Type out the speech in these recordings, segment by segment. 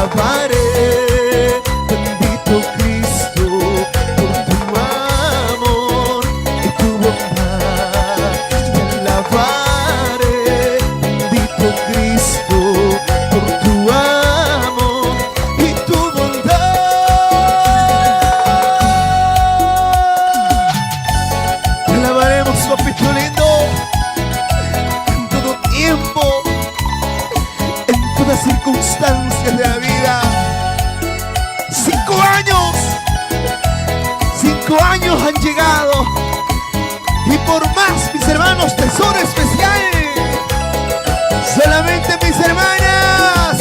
Alabaré, bendito Cristo, por tu amor y tu bondad. Te alabaré, bendito Cristo, por tu amor y tu bondad. Te alabaremos, papito lindo, en todo tiempo, en todas circunstancias de la vida. 5 años, 5 años han llegado. Y por más, mis hermanos, tesoro especial. Solamente mis hermanas,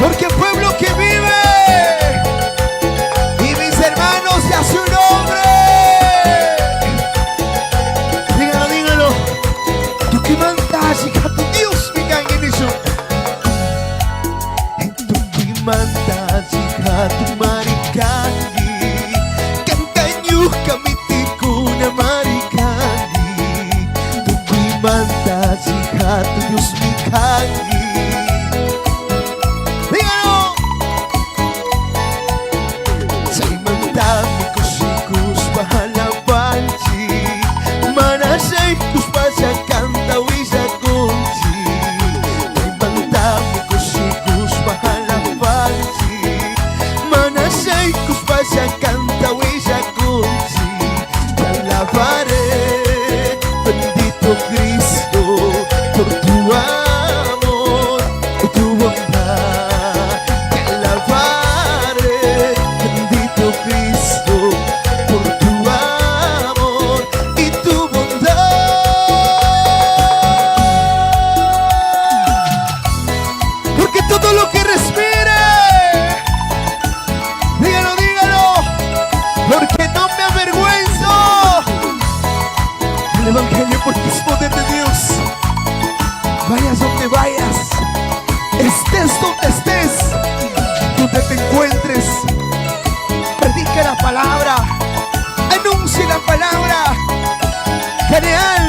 porque pueblo que vive. Y mis hermanos y a su nombre. Dígalo, dígalo. Tukuymanta hatun Diosmi kanki nisun. Tukuymanta hatunmari kanki. Qamqa ñuqa mitikunamari kanki. Tukuymanta hatun Diosmi kanki. Dígalo. Chaymantami kushikuspa alabanchik. Mana shaykushpa qamta willakunchik. Chaymantami kushikuspa alabanchik. Mana shaykushpa qamta willakunchik. Te alabaré, bendito Cristo, por tu amor y tu bondad. Te alabaré, bendito Cristo, por tu amor y tu bondad. Porque todo lo que respire, dígalo, dígalo, porque no me avergüenzo el Evangelio, porque es poder de Dios. Vayas donde vayas, estés donde estés, donde te encuentres, predica la palabra, anuncie la palabra. Genial.